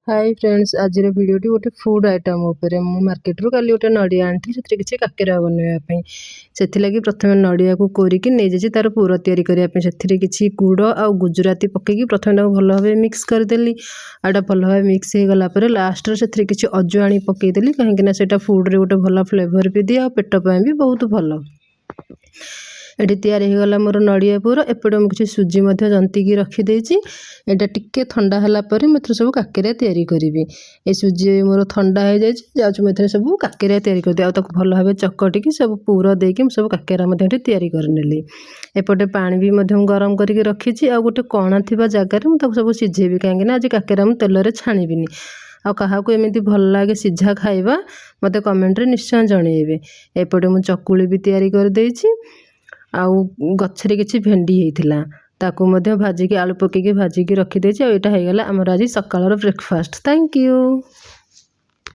High friends, ଆଜିର ଭିଡ଼ିଓଟି ଗୋଟେ ଫୁଡ଼୍ ଆଇଟମ୍ ଉପରେ। ମୁଁ ମାର୍କେଟରୁ କାଲି ଗୋଟେ ନଡ଼ିଆ ଆଣିଥିଲି, ସେଥିରେ କିଛି କାକେରା ବନେଇବା ପାଇଁ। ସେଥିଲାଗି ପ୍ରଥମେ ନଡ଼ିଆକୁ କୋରିକି ନେଇଯାଇଛି ତା'ର ପୁର ତିଆରି କରିବା ପାଇଁ। ସେଥିରେ କିଛି ଗୁଡ଼ ଆଉ ଗୁଜୁରାତି ପକାଇକି ପ୍ରଥମେ ତାକୁ ଭଲ ଭାବେ ମିକ୍ସ କରିଦେଲି। ଆଉ ଏଇଟା ଭଲ ଭାବେ ମିକ୍ସ ହେଇଗଲା ପରେ ଲାଷ୍ଟରେ ସେଥିରେ କିଛି ଅଜୁଆଣି ପକାଇଦେଲି, କାହିଁକିନା ସେଇଟା ଫୁଡ଼୍ରେ ଗୋଟେ ଭଲ ଫ୍ଲେଭର୍ ବି ଦିଏ ଆଉ ପେଟ ପାଇଁ ବି ବହୁତ ଭଲ। ଏଠି ତିଆରି ହେଇଗଲା ମୋର ନଡ଼ିଆ ପୁର। ଏପଟେ ମୁଁ କିଛି ସୁଜି ମଧ୍ୟ ଜନ୍ତିକି ରଖିଦେଇଛି। ଏଇଟା ଟିକେ ଥଣ୍ଡା ହେଲା ପରେ ମୁଁ ଏଥିରେ ସବୁ କାକେରା ତିଆରି କରିବି। ଏ ସୁଜି ମୋର ଥଣ୍ଡା ହେଇଯାଇଛି, ଯାଉଛି ମୁଁ ଏଥିରେ ସବୁ କାକେରା ତିଆରି କରିଦେବି। ଆଉ ତାକୁ ଭଲ ଭାବେ ଚକଟିକି ସବୁ ପୁର ଦେଇକି ମୁଁ ସବୁ କାକେରା ମଧ୍ୟ ଏଠି ତିଆରି କରିନେଲି। ଏପଟେ ପାଣି ବି ମଧ୍ୟ ମୁଁ ଗରମ କରିକି ରଖିଛି ଆଉ ଗୋଟେ କଣା ଥିବା ଜାଗାରେ ମୁଁ ତାକୁ ସବୁ ସିଝେଇବି, କାହିଁକିନା ଆଜି କାକେରା ମୁଁ ତେଲରେ ଛାଣିବିନି। ଆଉ କାହାକୁ ଏମିତି ଭଲ ଲାଗେ ସିଝା ଖାଇବା, ମୋତେ କମେଣ୍ଟରେ ନିଶ୍ଚୟ ଜଣେଇବେ। ଏପଟେ ମୁଁ ଚକୁଳି ବି ତିଆରି କରିଦେଇଛି। ଆଉ ଗଛରେ କିଛି ଭେଣ୍ଡି ହେଇଥିଲା, ତାକୁ ମଧ୍ୟ ଭାଜିକି ଆଳୁ ପକାଇକି ଭାଜିକି ରଖିଦେଇଛି। ଆଉ ଏଇଟା ହେଇଗଲା ଆମର ଆଜି ସକାଳର ବ୍ରେକଫାଷ୍ଟ। Thank you.